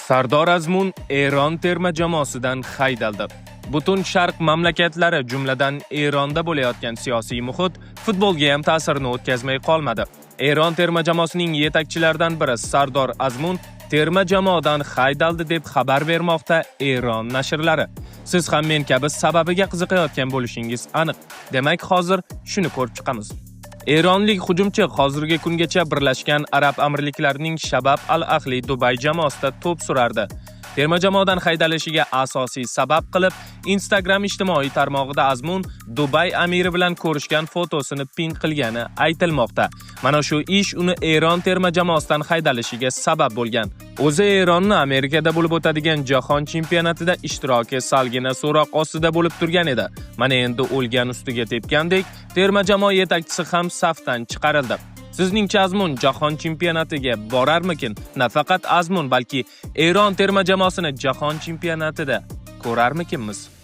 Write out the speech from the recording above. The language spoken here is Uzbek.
Sardor Azmun Eron terma jamoasidan haydaldi. Butun sharq mamlakatlari, jumladan Eronda bo'layotgan siyosiy muhit futbolga ham ta'sirini o'tkazmay qolmadi. Eron terma jamoasining yetakchilaridan biri Sardor Azmun terma jamoadan haydaldi deb xabar bermoqda Eron nashrlari. Siz ham men kabi sababiga qiziqayotgan bo'lishingiz aniq. Demak, hozir shuni ko'rib chiqamiz. Eronlik hujumchi hozirgi kungacha Birlashgan Arab Amirliklarining Shabab Al-Ahli Dubay jamoasida to'p surardi. Terma jamoadan haydalishiga asosiy sabab qilib Instagram ijtimoiy tarmog'ida Azmun Dubay amiri bilan ko'rishgan fotosini pin qilgani aytilmoqda. Mana shu ish uni Eron terma jamoasidan haydalishiga sabab bo'lgan. O'zi Eronni Amerikada bo'lib o'tadigan jahon chempionatida ishtiroki salgina so'roq ostida bo'lib turgan edi. Mana endi o'lgan ustiga tepgandek, terma jamoa yetakchisi ham safdan chiqarildi. Sizningcha, Azmun jahon chempionatiga borarmikin? Nafaqat Azmun, balki Eron terma jamoasini jahon chempionatida ko'rarmikinmiz?